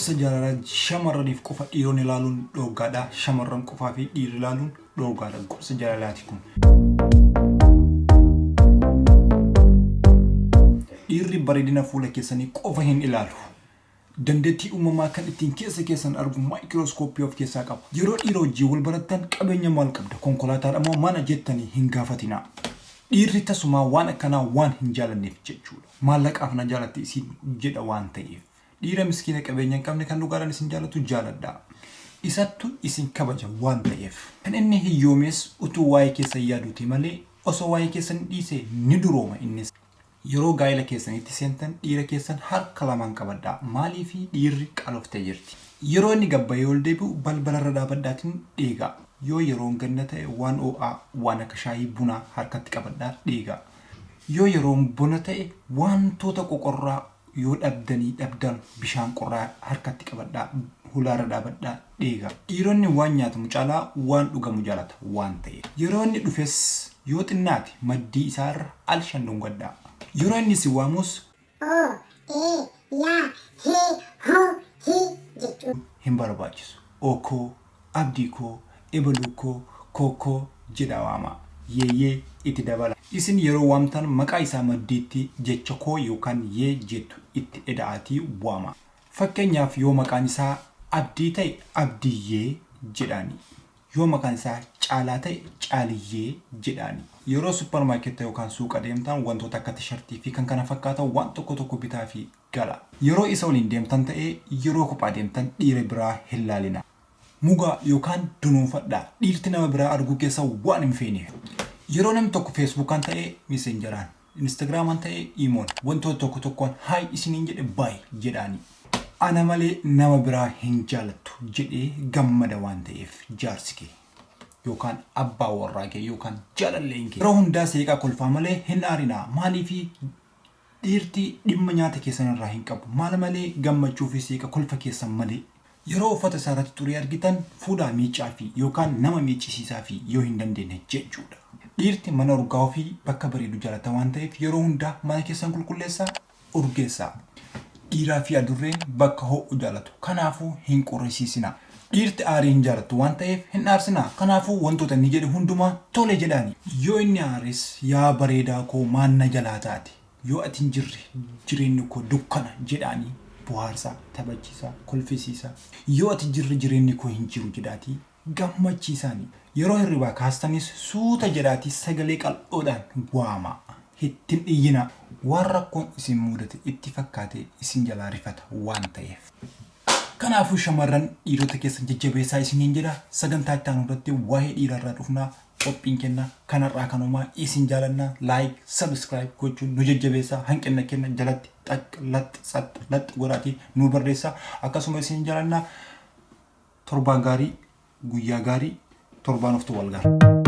Gorsa jaalalaa shamarraniif qofa dhiironni ilaaluun dhoorgaadha. Shamarran qofaa fi dhiirri ilaaluun dhoorgaadha. Gorsa jaalalaati kun. Dhiirri bareedina fuula keessanii qofa hin ilaalu. Dandeettii uumamaa kan ittiin keessa keessan argu maayikirooskooppii of keessaa qaba. Yeroo dhiira wajjin wal barattan qabeenya maal qabda, konkolaataadha moo mana jettanii hin gaafatinaa. Dhiirri tasumaa waan akkanaa waan hin jaalanneef jechuudha. Maallaqaaf na jaalatti isiin jedha waan ta'eef. Dhiira miskiina qabeenya hin qabne kan dhugaadhaan isin jaalatu jaaladhaa. Isattu isin kabaja waan ta'eef. Kan inni hiyyoomes utuu waa'ee keessan yaaduuti malee osoo waa'ee keessan dhiisee ni durooma innis. Yeroo gaa'ila keessanitti seentan dhiira keessan harka lamaan qabadhaa. Maaliifi dhiirri qaloftee jirti. Yeroo inni gad ba'ee ol deebi'u balbalarra dhaabadhaatiin dheegaa. Yoo yeroon ganna ta'e waan oo'aa waan akka shaayii bunaa harkatti qabadhaa dheegaa. Yoo yeroon bona ta'e waantoota qoqorraa yoo dhabdanii dhabdan bishaan qorraa harkatti qabadhaa hulaarra dhaabadhaa dheegaa. Dhiironni waan nyaatamu caalaa waan dhugamu jaalata waan ta'eef. Yeroo inni dhufes yoo xinnaate maddii isaa irra al 5 dhungadhaa. Yeroo inni isin waamus. O, E, Ya, He, Ho, Hi jechuun. hin barbaachisu. O koo, Abdii koo, ebaluu koo, koo koo jedhaa waamaa. Yeeyyee itti dabalaa. Isin yeroo waamtan maqaa isaa maddiitti jecha koo yookaan yee jettu itti eda'aatii waamaa. Fakkeenyaaf yoo maqaan isaa Abdii ta'e Abdiyyee jedhaanii. Yoo maqaan isaa Caalaa ta'e Caaliyyee jedhaanii. Yeroo supparmaarkeetta yookaan suuqa deemtan wantoota akka tishartii fi kkf waan tokko tokko bitaafii galaa. Yeroo isa waliin deemtan ta'ee yeroo kophaa deemtan dhiira biraa hin laalinaa. Mugaa yookaan dunuunfadhaa. Dhiirti nama biraa arguu keessan waan hin feeneef. Yeroo namni tokko Feesbuukaan ta'ee Messengeraan, Instagramaan ta'ee Imoon wantoota tokko tokkoon hi isiniin jedhe bye jedhaanii. Ana malee nama biraa hin jaalattu jedhee gammada waan ta'eef jaarsi kee yookaan abbaa warraa kee yookaan jaalalleen kee. Yeroo hundaa seeqaa kolfaa malee hin aarinaa. Maaliifii Dhiirti dhimma nyaata keessan irraa hin qabu. Maal malee gammachuu fi seeqa kolfa keessan malee. Yeroo uffata isaa irratti xurii argitan fuudhaa miiccaafii yookaan nama miiccisiisaafii yoo hin dandeenne jechuudha. Dhiirti mana urgaa'uu fi bakka bareedu jaalata waan ta'eef yeroo hundaa mana keessan qulqulleessaa, urgeessaa. Dhiiraa fi adurreen bakka ho'u jaalatu. Kanaafuu hin qorrisiisinaa. Dhiirti aarii hin jaalattu waan ta'eef hin aarsinaa. Kanaafuu wantoota inni jedhe hundumaa tole jedhaani. Yoo inni aares yaa bareedaa koo maal na jalaa taate? Yoo ati hin jirre jireenyi koo dukkana jedhaanii bohaarsaa, taphachiisaa, kolfisiisaa. Yoo ati jirre jireenyi koo hin jiru jedhaatii gammachiisaani. Yeroo hirribaa kaastanis suuta jedhaatii sagalee qal'oodhaan waamaa. Itti hin iyyinaa. Waan rakkoon isin muudate itti fakkaatee isin jalaa rifata waan ta'eef. Kanaafuu shamarran dhiirota keessan jajjabeessaa isiniin jedha. Sagantaa itti aanu irratti waa'ee dhiiraa irraa dhufna. Qophiin kenna kanarraa kanumaa isin jaalanna. Like, subscribe gochuun nu jajjabeessaa. Hanqina kenna jalatti xaq lax sax lax godhaatii nu barreessaa. Akkasuma isin jaalanna. Torbaan gaarii, guyyaa gaarii, torbaan oftu wal gara.